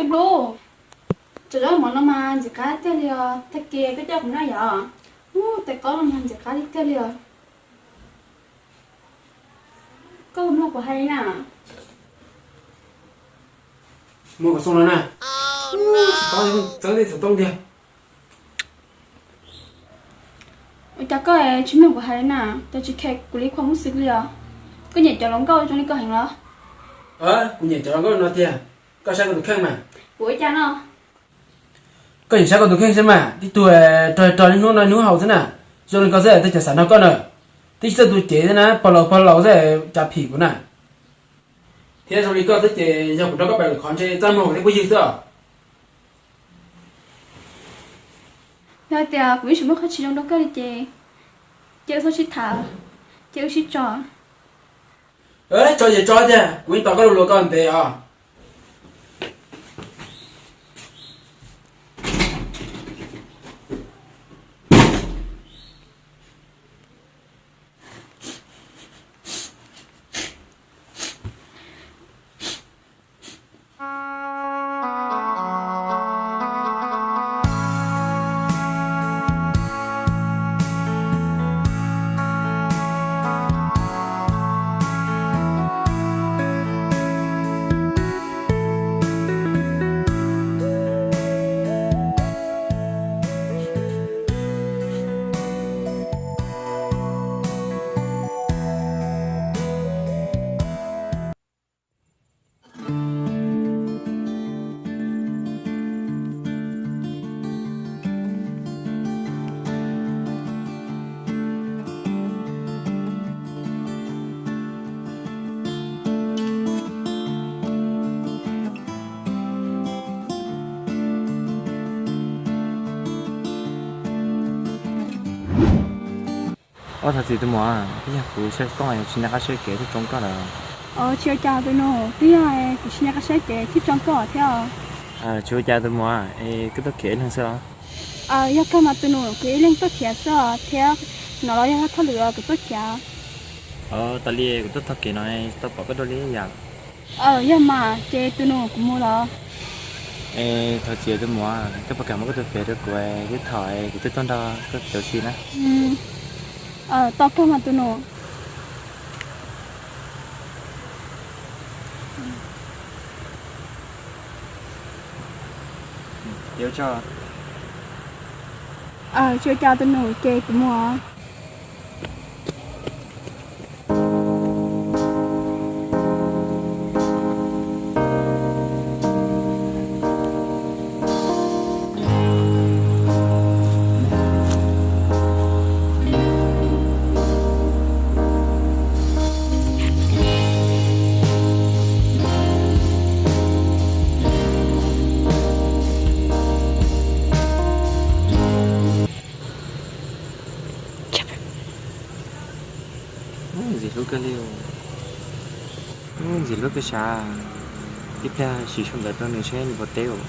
Hlub, cov zaub mov no mas ntxim qab tiag li os, tag kis koj coj kuv noj yom. Ub, tais qaub no mas ntxim qab tiag tiag li os. Koj mloog kuv hais li na. Muaj kuv xoo no na. Tsis paub txawb tej xov tooj tiag. Ua cas koj tsis mloog kuv hais li na? Cas tsis khe kuv li khua muj xwb li os? Koj nyiam cov hluas nkauj zoo li koj heev los? Kuv nyiam cov hluas nkauj no tiag. Koj saib koj tus kheej mas. Kuv ua cas no? Koj yeej saib koj tus kheej xwb mas, tib tug rog rog niaj hnub noj hnub haus xwb na. Zoo li koj xwb tej cov xav nrog koj na, twb tsis txawj tu cev xwb na, pog laus pog laus xwb cas phim kuv na. Thiab zoo li koj xwb ces yog kuv nrog koj pem lwm qhov ntshe txaj muag kuv thiab phooj ywg xwb os. Yog tias kuv ib tsis muaj qhov tsis zoo rau koj li ces, ces wb txhob sib tham, ces wb sib tso. Tso ces tso tiag, kuv yeej tos koj lus lus koj ntev os. Ob, thov txim tus muam, twb yog kuv saib tooj tsis nco qab saib kev thiaj tsoo koj lawm. Tsis ua cas tus nus, twb yog kuv tsis nco qab saib kev thiaj tsoo koj thiab. Tsis ua cas tus muam, es koj tuaj khiav ib leeg xwb los? Yog kawg mas tus nus, kuv ib leeg tuaj khiav xwb os, thiab no los yog thauj lwm los kuv tuaj khiav. Tas li kuv tuaj taug kev no tau pom koj dua li yam. Yog mas ces tus nus, kuv mus los. Thov txim tus muam, koj puas kam muab koj tus Face rau kuv, thiab thaum kuv twb tuaj nrog koj cov si na. Tau kawg mas tus nus. Tsis ua cas tus nus, ces kuv mus. Ntxim hlub kawg li. Ntxim hlub kawg sav. Ib pliag sim sau ntawv rau nws seb nws puas teb os.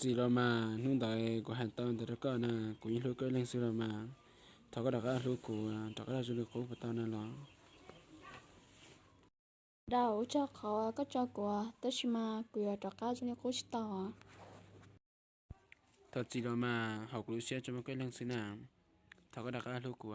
Txim los mas, hnub ntawd kuv hais tau ntawd rau koj na, kuv yeej hlub koj ib leeg xwb los mas. Thov koj rov qab hlub kuv, rov qab los zoo li qub puas tau na los? Dab, ua tsaug qhov koj tso kuv, tab sis mas kuv yuav rov qab zoo li qub tsis tau. Thov txim los mas, hauv kuv lub siab tsuas muaj koj ib leeg xwb na. Thov koj rov qab hlub kuv.